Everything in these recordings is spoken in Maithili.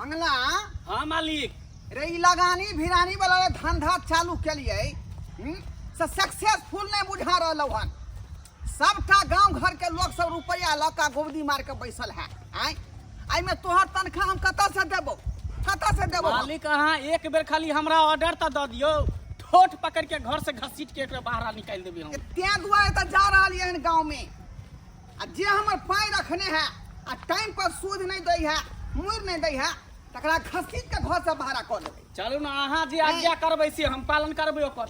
मंगला। हाँ मालिक। रे ई लगानी भिरानी वाला रे धंधा चालू केलिए, से सक्सेसफुल नहीं बुझा रहल हन। सबटा गांव घर के लोग सब रुपया लऽ कऽ गोबदी मार के बैसल है। आय एहिमे तोहर तनख्वाह हम कतऽ से देबो, कतऽ से देबो? मालिक अहाँ एक बेर खाली हमरा ऑर्डर तऽ दऽ दियौ, ठोठ पकड़ के घर से घसीट के एकरा बाहर निकालि देबै हम। तें दुआरे तऽ जा रहलियै हन गाँव में, आ जे हमर पाइ रखने है आ टाइम पर सूद नहि दै है, मुड़ि नहि दै है, तकरा घसीट के घर से बाहर कऽ देबै। चलू ने, अहाँ जे आज्ञा करबै से हम पालन करबै ओकर।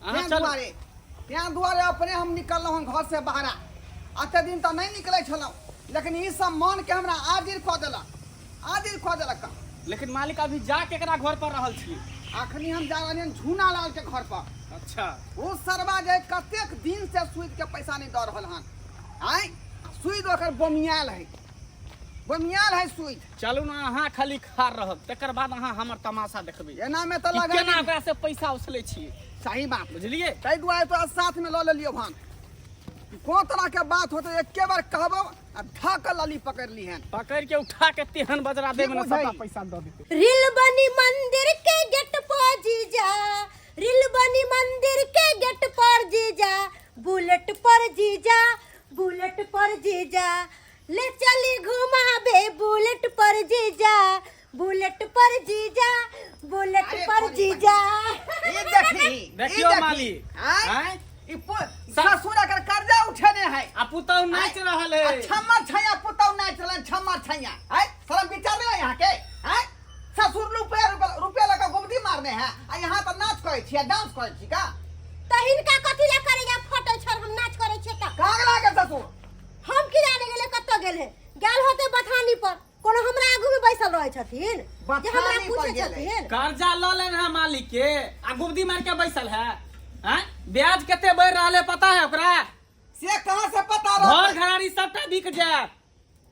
अहाँ तें चलू। दुआरे, तें दुआरे अपने हम निकललहुँ हन घर से बाहर। एते दिन तऽ नहि निकलै छलहुँ, लेकिन ई सब मन के हमरा आजिर कऽ देलक, आजिर कऽ देलक। लेकिन मालिक अभी जा केकरा घर पर रहल छी? अखनी हम जा रहलियन झूना लाल के घर पर। अच्छा। ओ सरवा जे कतेक दिन से सूद के पैसा नहीं दऽ रहल हन, आँय सूद ओकर बोमियाल है, बोमियाल है सूद। चलू ने, अहाँ खाली खा रहब, तकर बाद अहाँ हमर तमाशा देखबै। एना में तऽ कि लगा केना ओकरा से पैसा उसलै छियै। सही बात। बुझलियै? ताहि दुआरे तोरा साथ में लऽ लेलियौ हन। कोन तरह के बात होते एके बार कहबो आ धऽ के लली पकड़ लीहन। पकड़ के उठा के तेहन बजरा देब ने, की सबटा बुझाई? पैसा दऽ देतै। रील बनी मंदिर के गेट पर जीजा, रील बनी मंदिर के गेट पर जीजा, बुलेट पर जीजा, बुलेट पर जीजा, ले चली घुमाबे बुलेट पर जीजा, बुलेट पर जीजा, बुलेट अरे पर थोड़ी जीजा। ई देखी, ई देखियौ देखी। मालिक। आँय? आँय? ई ससुर अगर कर्जा उठेने है आ पुतहु नाचि रहल है। आ छम्मा छैया पुतहु नाचि रहल, छम्मा छैया। आँय? शरम विचार नहीं है यहाँ के? आँय? ससुर रुपया रुपया लगा गुमदी मारने है आ यहाँ पर नाच करे छी, डांस करे छी का? त हिनका कथी ला करे या फटै छल हम नाच करे छी त? कहाँ गेला के ससुर? हम की जाने गेले कतऽ गेले, गेल होते बथानी पर, कोनो हमरा आगू में बैसल रहै छथिन जे हमरा बथानी पर पूछै गेलै। छथिन। कर्जा लऽ लेन है मालिक के आ गुबदी मार के बैसल है। हैं? ब्याज कते बढ़ रहल है पता है ओकरा? से कहाँ से पता रहतै? घर घरारी सबटा बिक जायत।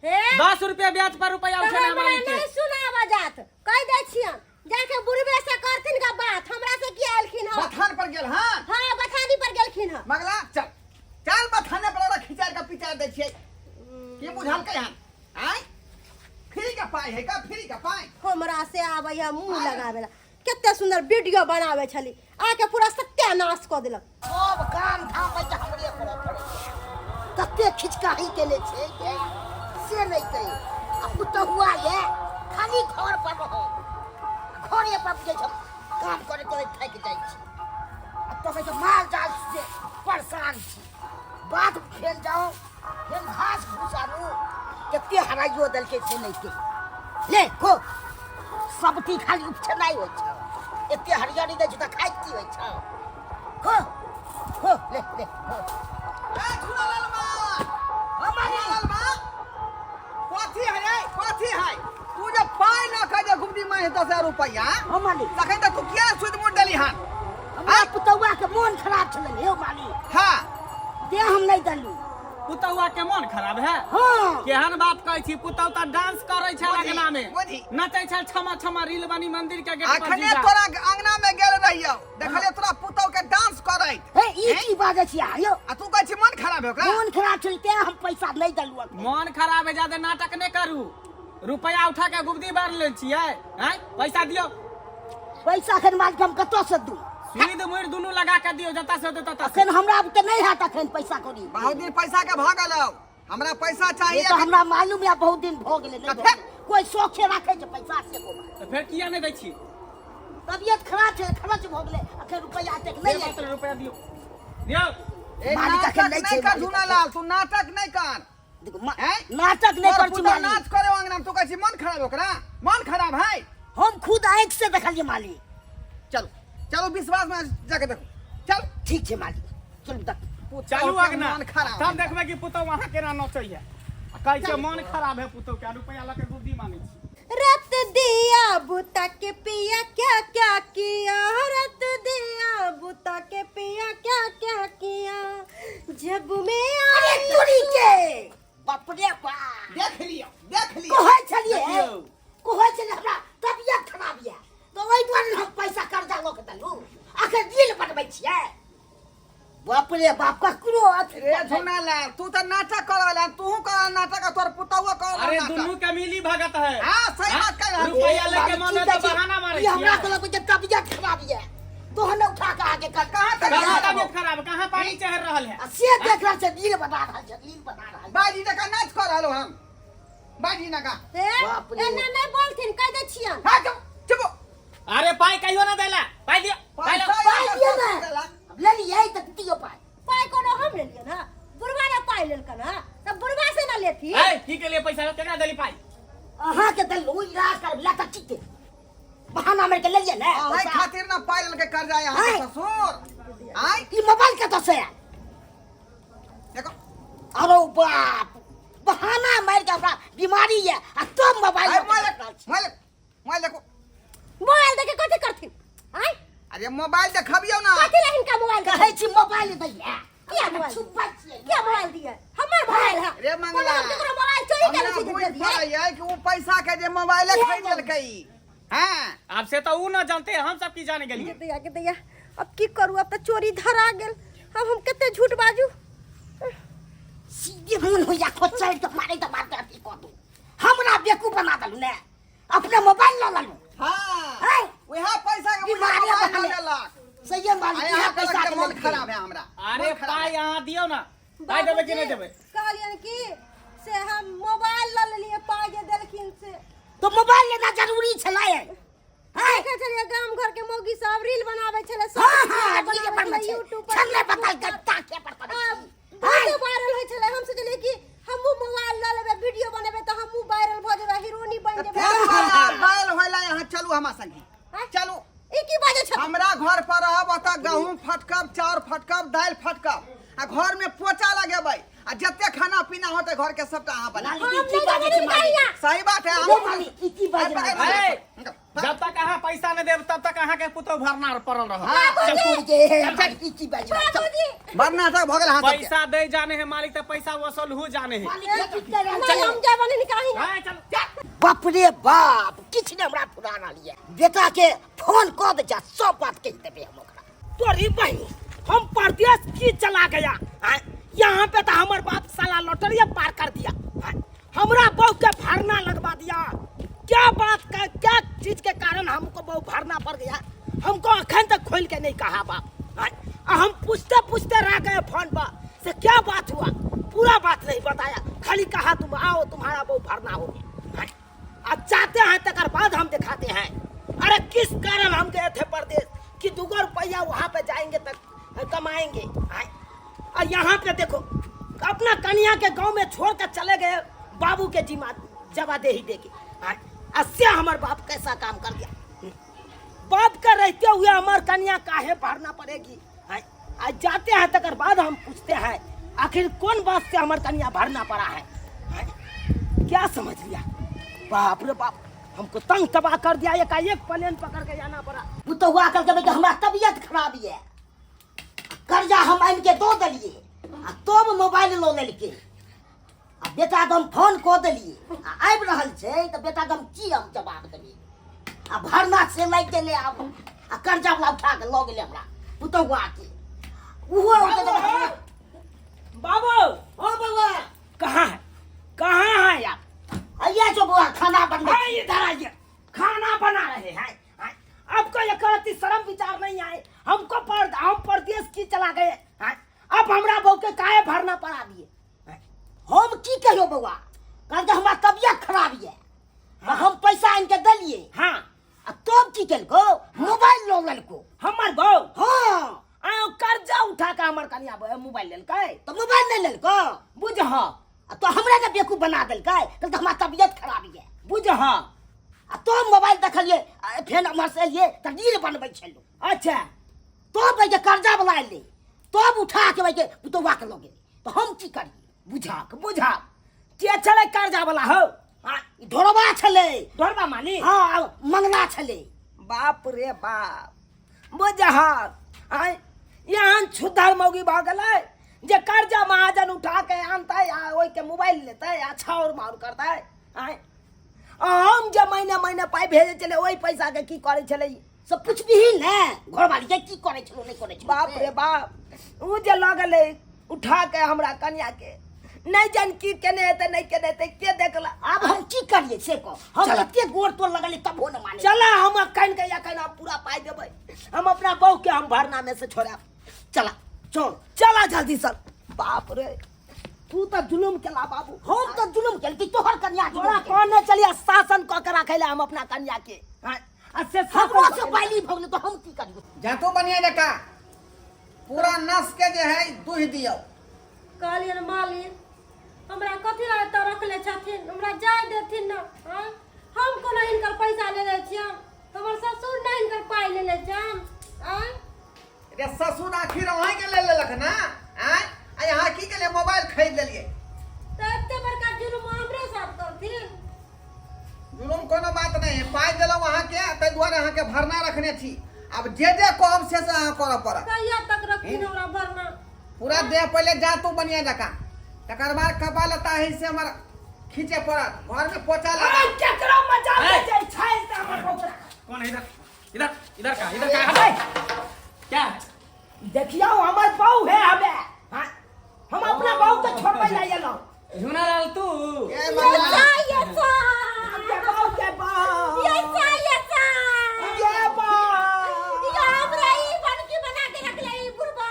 हे? 10 रुपया ब्याज पर रुपया तऽ उठेना हमरा मालिक के। नहीं सुनावा जात, कह दै छियन जाके बुढ़बे से करथिन का बात, हमरा से की आलखिन हन? बथान पर गेल हन? हाँ, बथानी पर गेलखिन हन। मगला चल चल बथाने पर ओकरा खिचार के पिचार दै छियै। की बुझलकै हन? आँय? फ्री के पाइ है का, फ्री के पाइ? हमरा से आबै है मुंह लगावे ला, कते सुंदर वीडियो बनावे छली, आके पूरा सत्यानाश कऽ देलक। सब काम धाम है तऽ हमरे करऽ पड़ै छै। तते खिचकाही केने छै ये से नहि कही। आ पुतहुआ ये खाली घर पर रहल, घरे पर जे छै काम करे करे थाकि जाइ छै। आ तो कहै छै माल जाल से परेशान छी, बाध फेर जाओ फेर घास फूस आनू, कते हराइयो देलकै से नहि कही। ले खो सबटी खाली उपछनाइ होइ छै, एते हरियरी दै छै तऽ खाइत की होइ छै। खो खो ले ले खो। ए झूलालाल बा, झूलालाल बा, कथी है रे, कथी है? तू जे पाइ लऽ के जे घुमती माय 10,000 रुपैआ, हँ मालिक। तखन तऽ तू किया सूद मुड़ देली हन? हमरा पुतौआ के मोन खराब छलै यौ मालिक। हाँ। ते हम नहि देलू। पुतौआ के मन खराब है? हाँ। केहन बात कहै छी, पुतौ तऽ डांस करै छल बुझी, अंगना में, बुझी। नचै छल छमा छमा रील बनी मंदिर के गेट पर अखने जीजा। तोरा अंगना में गेल रहियौ, देखलियै तोरा पुतौ के डांस करैत। हे, ई की बाजै छी अहाँ यौ? आ तू कहै छी मन खराब है ओकरा? मोन खराब छलै तें हम पैसा नहि देलू अखन। मन खराब है ज्यादा नाटक नहि करू, रुपया उठा के गुबदी बार ले छियै। आँय, पैसा दियौ। पैसा अखन मालिक हम कतऽ से दू? सुइद मुइर दुनू लगा के दियौ, जतऽ से होतै ततऽ से। अखन हमरा बुते नहि हैत अखन पैसा कौड़ी। बहुत दिन पैसा के भऽ गेलौ, हमरा पैसा चाहिए। ये तऽ हमरा मालूम है बहुत दिन भऽ गेलै, नहि भऽ गेलै। कोई शौखे राखै छै पैसा से को बात। तऽ फेर किया नहि दै छी? तबियत खराब छै, खर्च भऽ गेलै, अखन रुपैआ एतेक नहि से अछि। मात्र रुपया दियौ, दियौ। ए, मालिक अखन नाटक नहि नहि छै, कर मालिक झूनालाल, तू नाटक नहि कर। देखो, हैं? नाटक नहि तोहर कर छी पुतहु मालिक। नाच करे अंगना में, तू कहै छी मन खराब ओकरा, मन खराब है? हम खुद आँखि से देखलियै मालिक। चलो चलो विश्वास में जाके देखो, चल। ठीक छै मालिक, चलू देख। पुतहु चलू के अगना, मन खराब तब है। देखबै कि पुतहु वहाँ केना नचैया। आ कहै छै मन खराब है पुतहु के, आ रुपैआ लऽ के गुद्दी मानै छी। रत दिया बुता के पिया क्या क्या किया, रत दिया बुता के पिया क्या क्या किया, जब मैं अरे आई तोरी के बाप रे बाप। देख लियो, देख लियो। कहै छलियै, देखियौ। कहै छलियै हमरा तबियत खराब यऽ, तऽ ओहि दुआरे हम पैसा कर्जा लऽ के देलहुँ, अखन रील बनबै छियै। बाप रे बाप, ककरो अथी रे झुनालाल, तू तऽ नाटक कर रहल हन, तूहू कर रहल नाटक आ तोहर पुतहुओ कर रहल अरे नाटक। दुनू के मिली भगत है। हाँ, सही हाँ? बात कह रहल छी। रुपया के मन है तो बहाना मारै ई हमरा छियै। कहलक जे तबियत खराब ये तोहन उठा के आके कर कहाँ तक कहाँ तबियत खराब कहाँ पानी चढ़ रहल है आ से देख रहल छै रील बना रहल छै रील बना रहल छै बाजी जकाँ नाच कऽ रहल हम बाजी नका ए बाप रे। एना नहि बोलथिन कहि दै छियन हाँ चुप चुप अरे पाई कहियो ना देला पाई दियो पाई लो। पैसा पाइ दिअ ने अब ले लियै तऽ दियौ पाइ पाइ कोनो हम लेलियै ना बुढ़वा ने पाइ लेलकन हँ तऽ बुढ़वा से ना लेथिन ए की के लिए पैसा केकरा देली पाई अहाँके देलहुँ ई राज करब लए तऽ ठीक बहाना मारि के लेलियै ने अहाँ पैसा। खातिर ना पाइ लेलकै कर्जा यहाँ आँय। ससुर आय ई मोबाइल कतऽ से आयल देखो अरे बाप बहाना मारि के हमरा बीमारी ये आ तब मोबाइल आय लऽ के मोबाइल देख रहल छी। मोबाइल मोबाइल देखो मोबाइल देके कथी करथिन आँय अरे मोबाइल देखबियौ ना कथी ला हिनका मोबाइल कहै छी मोबाइल दैया किया मोबाइल छुपबै छियै किया मोबाइल दिए हमर मोबाइल है रे मंगला कोनो हम केकरो मोबाइल चोरी हमरा केने छी बुझि जे दिए पड़ैया कि उ पैसा के जे मोबाइले खरीद लेलकै हाँ अब से तो ऊ ना जानते हम सब की जाने गेलिए दैया के दैया अब की करू अब तऽ चोरी धरा गेल अब हम कते झूठ बाजू सीधे मन होइया खोचैड़ के मारे तऽ मारते अथी कऽ दू हमरा बेवकूफ बना देलू ने अपने मोबाइल लऽ लेलू हाँ हैं? वएह पैसा के बीमारी मोबाइल लऽ बहाने। लेलक सही मालिक आय इएह अहाँ पैसा कहलक के जे मन लेलकै। खराब है हमरा अरे मन खराब पाई है। यहाँ दियो ना पाई देबै कि नहीं देबै कहलियन कि से हम मोबाइल लऽ लेलियै पाइ जे देलखिन से तो मोबाइल लेना जरूरी छलै हैं? देखै छलियै गाम घर के मौगी सब रील बनाबै छलै सब हाँ हाँ रील रील बनाबै बनबै छलै छै यूट्यूब पर छन्ने फेसबुक बताल पर। गत्ता के पर करै आ, छी बहुते वायरल होइ छलै हम सोचलियै कि हमहूँ मोबाइल लऽ लेबै वीडियो बनेबै तऽ हमहूँ वायरल भऽ जेबै हीरोनी बनि जेबै फेर वाला बैल होइला यहाँ चलू हमरा संगे आँय? चलू ई की बाजै छथिन हमरा घर पर रहब ओतऽ गहूम फटकब चाउर फटकब दालि फटकब आ घर में पोचा लगेबै आ जते खाना पीना होतै घर के सबटा अहाँ बना मालिक, हम ई की नहि बाजै जेबै छै मालिक? निकालिया सही बात है ओ मालिक ई की बाजै छै? ए, जब तक अहाँ पैसा नहीं देब तब तक अहाँ के पुतोह भरना पड़ल रहत बाबूजी चल के मालिक ई की बाजै छै? बाबूजी बड़ नाटक भऽ गेल अहाँ सबके पैसा दे जाने है मालिक तो पैसा वसूल हो जाने है मालिक ई की कहि रहल नहि छै? हम जेबै नहि निकाही हाँ, चल बाप रे बाप किछु नहि हमरा फुरा रहल यऽ बेटा के फोन कऽ दे जा सब बात कहि देबै हम ओकरा तोरी बहनी हम परदेश की चला गया आय? यहाँ पे तो हमर बाप साला लॉटरिया पार कर दिया आय? हमरा बहू के भरना लगवा दिया क्या बात का क्या चीज के कारण हमको बहू भरना पड़ गया हमको अखन तक खोल के नहीं कहा बाप आय? आ हम पूछते पूछते रह गए फोन पर से क्या बात हुआ पूरा बात नहीं बताया खाली कहा तुम आओ तुम्हारा बहू भरना हो गया आय? अब जाते हैं तकर बाद हम दिखाते हैं अरे किस कारण हम गए थे परदेश कि दूगो रुपया वहाँ पे जाएंगे तक कमाएंगे आए और यहाँ पे देखो अपना कन्या के गांव में छोड़ कर चले गए बाबू के जिम्मा जवाबदेही दे के आए से हमार बाप कैसा काम कर दिया बाप के रहते हुए हमार कन्या काहे भरना पड़ेगी आए आज जाते हैं तकर बाद हम पूछते हैं आखिर कौन बात से हमार कन्या भरना पड़ा है आए? क्या समझ लिया बाप रे बाप हमको तंग तबाह कर दिया एकाएक प्लेन पकड़ के जाना पड़ा पुतहुआ कहलकै बेटा हमरा तबियत खराब ये कर्जा हम आनि के दऽ देलियै आ तब मोबाइल लऽ लेलकै आ बेटाके हम फोन कऽ देलियै आ आबि रहल छै तऽ बेटाके हम की हम जवाब देलियै आ भरना से लागि गेलै आब आ कर्जा वला उठा कऽ लऽ गेलै हमरा पुतहुआ के ओहो औतै तऽ हमरा- बाबू ओ बौआ कहाँ है कहाँ है आप आइए जो बौआ खाना बनबै हाँ, इधर आइए खाना बना रहे हैं हाँ, आपको ये करती शर्म विचार नहीं आए हमको पर हम परदेश की चला गए हाँ, अब हमरा बहू के काहे भरना पड़ा दिए हाँ, हम की कहियो बौआ कहलकै हमरा तबियत खराब ये आ हम पैसा आनि के देलियै हाँ आ तब की केलको मोबाइल लऽ लेलको हमर बहू हाँ आयो कर्जा उठा के हमर कनिया बहू मोबाइल लेलकै तऽ मोबाइल नहि लेलको बुझ आ तो हमरा ने बेवकूफ बना देलकै कहलकै हमरा तबियत खराब ये बुझ आ तो मोबाइल देखलियै आ फेर एम्हर से एलियै तऽ रील बनबै छलहुँ अच्छा तब के कर्जा वाला एलै तब उठा के के पुतौआ के लऽ गेलै तऽ हम की करियै बुझाक बुझाक के छलै कर्जा वाला हो आ ई ढोरबा छलै ढोरबा माली हँ आ मंगला छलै बाप रे बाप बुझहक आय एहन छुद्धर मौगी भऽ गेलै जे कर्जा महाजन उठा के आनतै आ ओहिके मोबाइल लेतै आ छाउर माउर करतै आय आ हम जे महीने महीने पाइ भेजै छलै ओहि पैसाके की करै छलै सब पुछबिही ने घरवाली के की करै छलो नहि करै छलो बाप रे बाप ओ जे लऽ गेलै उठा के हमरा कनिया के नहि जान की केने हेतै नहि केने हेतै के देखला आब हम की करिए से कह हम चल। एते गोड़ तोड़ लगलियै तबो ने माने भरना में से छोड़ायब। चला चल चला जल्दी सर। बाप रे, तू तऽ जुलुम केला बाबू। हम तऽ जुलुम केल कि तोहर कन्या जुलुम तोरा केलक? कहने चलिया शासन कऽ के राखै लए हम अपना कन्या के। आँय, आ से हमरो शासन से बाइली भऽ गेलै तऽ हम की करियौ? जातो बढ़िया जका पूरा नस के जे है दूहि दियौ। कहलियनि मालिक, हमरा कथी लए एतऽ रखले छथिन? हमरा जाय देथिन ने। आँय, हम कोनो हिनकर पैसा लेने छियनि? हमर ससुर नहि हिनकर पाइ लेने छनि। आँय। रे ससुर आखिर अहीं के ले लेलक ना? आँय, आ यहाँ की केलियै? मोबाइल खरीद लेलियै। तऽ एते बड़का जुर्म हमरे साथ करथिन? जुलुम कोनो बात नहीं है। पाइ देलहुँ अहाँके, ताहि दुआरे अहाँके भरना रखने छी। आब जे जे कहब से से अहाँ करऽ पड़त। कहिया तक रखथिन हमरा भरना? पूरा देह पहिले जातू बढ़िया जकाँ, तकर बाद कपड़ा लत्ता है से हमर खींचे पड़त, घर में पोछा लगा। ऐ, केकरो मजाल ऐ। जे छै से हमर बौआ। कौन है इधर? इधर इधर का, इधर का ऐ, क्या है? देखियौ हमर बहू है हमे। हाँ, हम अपना बहू के छोड़बै लए एलहुँ। झुना लाल तू। ए ये मगना। सा ये सा के बहू के बहू। ये सा ये सा के बहू। ये हमरा ई बनकी बना के रखले ई बुढ़बा।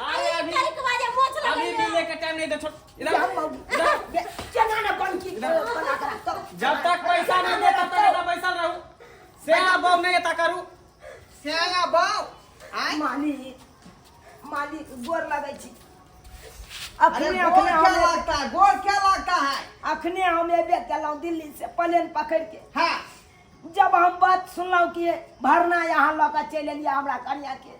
अरे अभी- कल के बाजे मोछ अभी लगल। भी लेके टाइम नहीं दे, छोड़ इधर। के बहू। इधर। केना ने बनकी बना के रखतौ। जब तक पैसा नहीं दे तब तक एता बैसल रहू। से आ बम नहीं एता करू। से बहू। आँय? मालिक, मालिक, गोर लगै छी। अरे अखने गोर अखने क्या हम लगता है? गोर क्या लगता है? अखने हम एबे केलहुँ दिल्ली से प्लेन पकड़ के। हाँ। जब हम बात सुनलहुँ कि भरना यहाँ लऽ कऽ चलि एलियै हमरा कनिया के,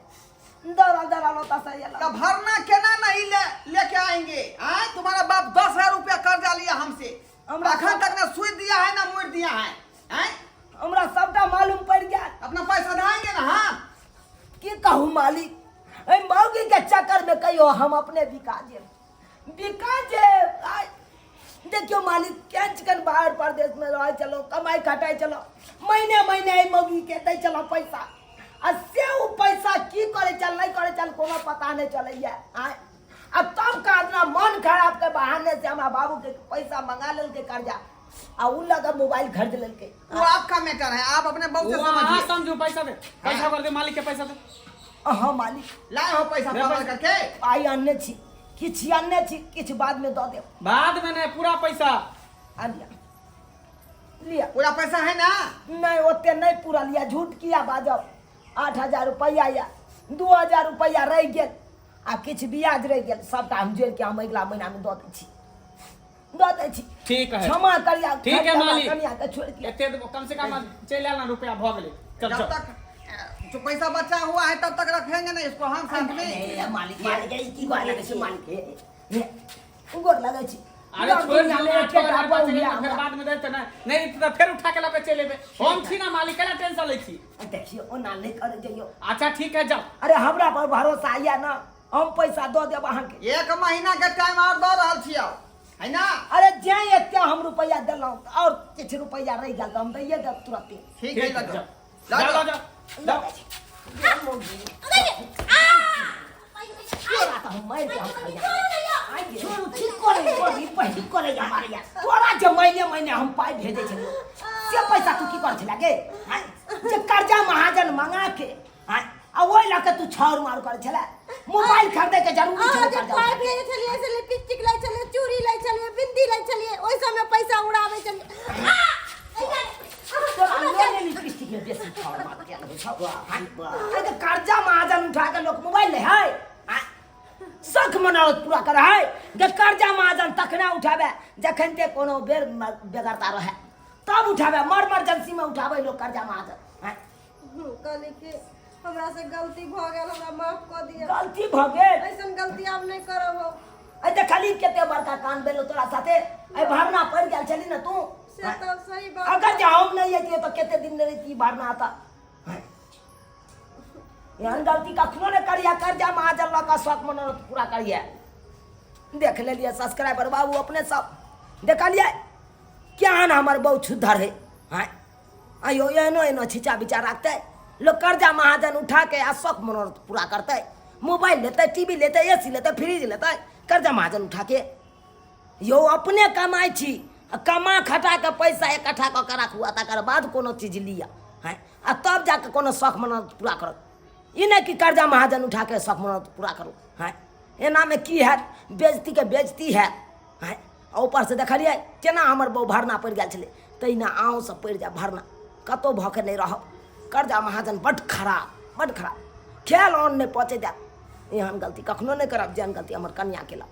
दौड़ल दौड़ल ओतऽ से एलहुँ। तो भरना केना नहीं ले लेके आएंगे? आए तुम्हारा बाप 10,000 रुपया कर्जा लिया हमसे, हमरा अखन तक ना सूद दिया है ना मुड़ दिया है। आए हमरा सबटा मालूम पड़ि गेल। अपना पैसा धाएंगे ना। हाँ। की कहू मालिक, एहि मौगी के चक्कर में कहियो हम अपने बिका जेब, बिका जेब। आइ देखियो मालिक, केहन चिकन बाहर परदेश में रहै छलहुँ, कमाइ खटाइ छलहुँ, महीने महीने एहि मौगी के दै छलहुँ पैसा, आ से ओ पैसा की करै छल नहि करै छल कोनो पता नहि चलैया। आँय, आ तब का अपना मन खराब के बहाने से हमरा बाबू के पैसा मंगा लेलकै कर्जा, आ उ लगा मोबाइल खरीद लेलकै। वो आपका मैटर है, आप अपने बहू से वो अहाँ समझिए। समझू। पैसा दे, पैसा कर दे, मालिक के पैसा दे। अहाँ मालिक। लाए हो पैसा दे पकड़ पैसा। करके? पाइ अनने छी, किछु अनने छी, किछु बादमे दऽ देब। बाद में नहीं, पूरा पैसा। आ लिअ, लिअ। पूरा पैसा है ना? नहि, ओते नहि पूरल यऽ, झूठ किया बाजब। 8,000 रुपैआ यऽ, 2,000 रुपैआ रहि गेल आ किछु ब्याज रहि गेल, सबटा हम जोड़िके हम अगिला महीनामे दऽ दै छी, दऽ दै छी। ठीक है। क्षमा करिया। ठीक है मालिक। कनिया के छोड़ि के एते देबो, कम से कम चलि आयल ना रुपया, भऽ गेलै। चल जब चल। तक जो पैसा बचा हुआ है तब तक रखेंगे ना इसको हम साथ में। ए, मालिक, मालिक, ई की गोर लगै छी मालिक? हे, हे, गोर लगै छी। अरे लग छोड़ दुनिया दियौ मे ना, एकेटा 8,000 बहू बचि गेल यऽ तऽ फेर हमरा। बाद में देतै ना। नहि तऽ फेर उठा के लऽ के चलि एबै। हम छी ना मालिक, केना टेंशन लै छी? देखियौ, ओना नहि करै जइयौ। अच्छा ठीक है, जाओ। अरे हमरा पर भरोसा यऽ ना, हम पैसा दऽ देब अहाँके। एक महीना के टाइम और दऽ रहल छियौ, है ना? अरे जे एते हम रुपैआ देलहुँ, आओर किछु रुपैआ रहि गेल तऽ हम दैये देब तुरते। ठीक है, ठीक है, लऽ जाओ। जाओ। जाओ, जाओ, जाओ। तोरा तऽ हम मारि देब खैया। छोड़ू, ठीक करे करी पहिली करे हमारे यार। तोरा जे महीने महीने हम पाइ भेजै छलियौ से पैसा तू की करै छला गे? आँय? जे कर्जा महाजन मंगा के, आँय, आ ओहि लऽ के तू छाउर मार करै छला, मोबाइल खरीदे के जरूरी अहाँ छलै जे कर्जा पाइ उठा के। भेजै छलियै से लिपस्टिक लै छलियै, चूड़ी लै छलियै, बिंदी लै छलियै, ओहि सबमे पैसा उड़ाबै छलियै। आ! तोरा लोने लिपस्टिक में बेसी छाउर मार के होइ छौ। आँय? आँय, तऽ कर्जा महाजन उठा के लोक मोबाइल लै है? आँय? शख मनोरथ पूरा करे है जे कर्जा महाजन तखने उठाबे जखन ते कोनो बेर बेगरता रहे तब उठाबे, मर मर्जेंसी में उठाबे लोग कर्जा महाजन। आँय? कहली कि हमरा से गलती भऽ गेल, हमरा माफ कऽ दिअ। गलती भऽ गेल? ऐसन गलती आब नहि करब हम। आइ देखली कते बड़का कान भेलो तोरा साथे, आइ भरना पड़ि गेल छली ने तू। से तऽ सही बात। अगर जे हम नहि अयतियै तऽ कते दिन नहि रहिती भरना आता। एहन गलती कखनो नहि करिया, कर्जा महाजन लऽ कऽ शौक मनोरथ पूरा करिया। देख लेलियै सब्सक्राइबर बाबू, अपने सब देखलियै केहन हमर बहु छुद्धर है। आँय आइयो, एहनो एहनो छिचा बिचा राखतै लोक, कर्जा महाजन उठा के आ शौक मनोरथ पूरा करतै, मोबाइल लेतै, टीवी लेतै, ए सी लेतै, फ्रिज लेतै कर्जा महाजन उठा के। यौ अपने कमाइ छी आ कमा खटा के पैसा इकट्ठा कऽ के राखू आ तकर बाद कोनो चीज लिअ। हँ, आ तब जाके कोनो शौक मनोरथ पूरा करत। ई नहि कि कर्जा महाजन उठा के शौक मनोरथ पूरा करू। हँ, एनामे की हैत? बेजतीके बेजती हैत। हँ, आ ऊपरसँ देखलियै केना हमर बहू भरना पड़ि गेल छलै, तहिना अहूँ सब पड़ि जायब भरना, कतहु भऽ के नहि रहब। कर्जा महाजन बड्ड खराब, बड्ड खराब, खेल अन्न नहि पचै देत। एहन गलती कखनो नहि करब जेहन गलती हमर कनिया केलक।